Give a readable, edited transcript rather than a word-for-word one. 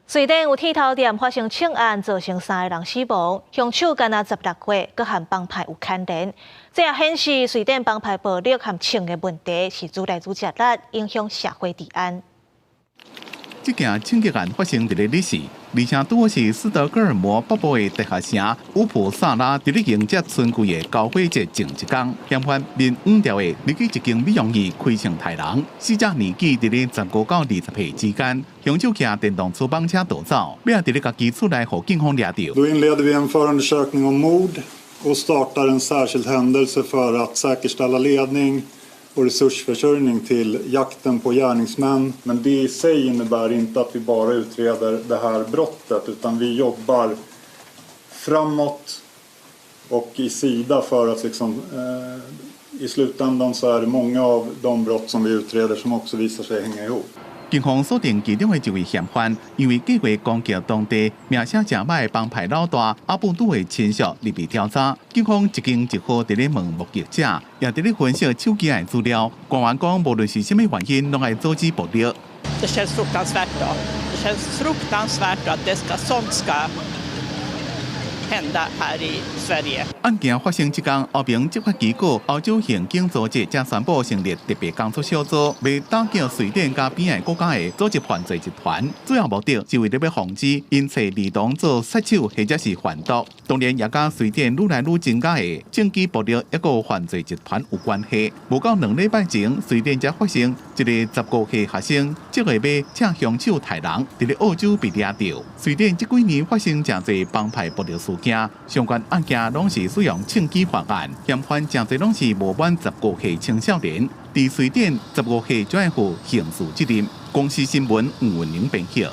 瑞典有剃頭店發生槍案，造成三个人死亡，兇手干焦16歲，閣和幫派有牽連。這也顯示瑞典幫派暴力和槍的問題是愈來愈食力，影響社會治安。這件槍擊案發生佇咧禮士，而且拄好是斯德哥爾摩北部的大學城烏普薩拉佇咧迎接春季的交火節前一工，嫌犯面黃調的入去一間美容院開槍刣人，死者年紀佇咧15到20歲之間，兇手騎電動粗棒車逃走，尾仔佇咧家己厝內予警方掠著。 Då inleder vi en förundersökning om mord och startar en särskild händelse för att säkerställa ledning och resursförsörjning till jakten på gärningsmän. Men det i sig innebär inte att vi bara utreder det här brottet, utan vi jobbar framåt och i sida för att liksom, i slutändan så är det många av de brott som vi utreder som också visar sig hänga ihop. 警方鎖定其中的一位嫌犯，因為計劃攻擊當地名聲誠歹的幫派老大阿布杜的親屬入被調查。警方一間一戶佇咧問目擊者，也佇咧分析手機的資料。官員講，無論是啥物原因，攏愛阻止暴力。 Det känns fruktansvärt då. Det känns fruktansvärt att det ska, sånt ska hända här i Sverige. 案件發生這工，歐盟執法機構歐洲刑警組織才宣布成立特別工作小組，欲打擊瑞典佮邊仔國家的組織犯罪集團。主要目的是為了欲防止𪜶揣兒童做殺手或者是販毒。當然，也佮瑞典愈來愈增加的政治暴力抑閣犯罪集團有關係。無夠2禮拜前，瑞典才發生一个15歲學生，計劃欲請兇手刣人，佇咧澳洲被掠著。瑞典這幾年發生誠濟幫派暴力事件，相關案件攏是使用槍支犯案，嫌犯誠濟攏是無滿十五歲青少年。佇瑞典，十五歲就愛負刑事責任。公視新聞吳文玲編譯。